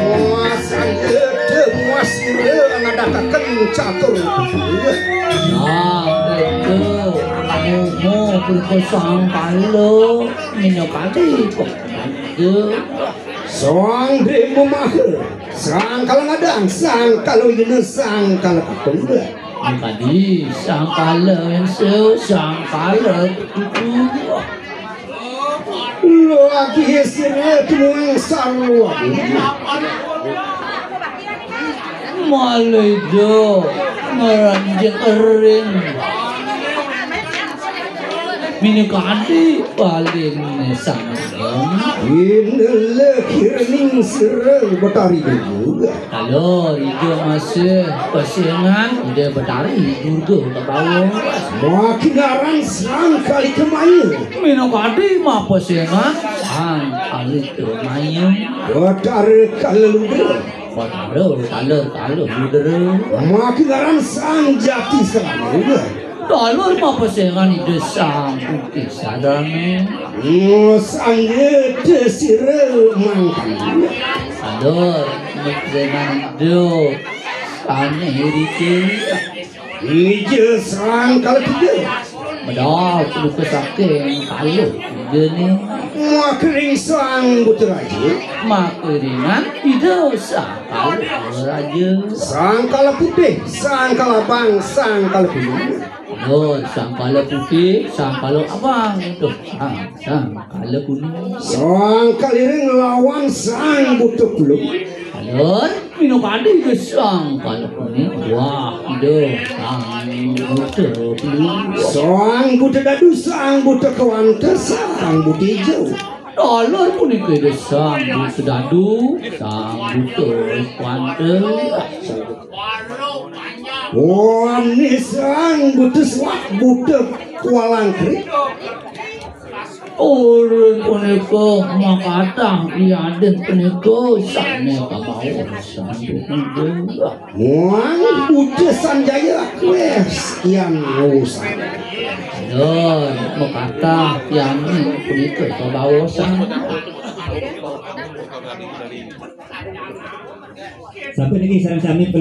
Muas anggede, muas sira ngadakaken catur. Nah, itu. Momo punika sang kala minakadi kok. Sang Dema Maha, sang kala ngadang, sang kala yena, sang kala katon. Makadi sang kala ense, sang kala tutu. Lagi sira tumuang sarwa. Malejo, maranjing ering. Minakadi paling sangkem. Ineleh irining sira Betari Durga. Halo, Ida masih pesengan, Ida Betari Durga ke bawah. Makingaran sang kali kemaya. Minakadi mapesengan, sang kali kemaya. Betara kala ludra. Betara kala, kala ludra. Makingaran sang jati sarana. Dalem mapesengan Ida Sang Putih Sarana. Sangga desira mangkana. Dalem mapesengan Ida Sang Iriki. Ija sang kala tiga. Medal punika saking kala tiga ni. Makering sang Buta Raja. Makeringan Ida Sang Kala Raja. Sang kala putih, sang kala abang, sang kala kuning. Oh, sang kala putih, sang kala abang. Tuh, sang, sang kala kuning. Sang kala ireng lawan sang buta kulung. Alon, minakadi ke sang kala kuning. Wah, Ida, sang buta kulung. Sang buta dadu, sang buta kawanta, sang buta ijo. Taler punika Ida Sang Buta Dadu, Sang Buta Kuanta. Wani Sang Buta Suwak, Buta Kualang Krik. Ulun punika makatah yadin punika sane kabawa Sang Buta. Muang Buta Sanjaya kuwi sekian urusan. Lur, makatah tiang punika kabawosan. Sampai niki sareng sami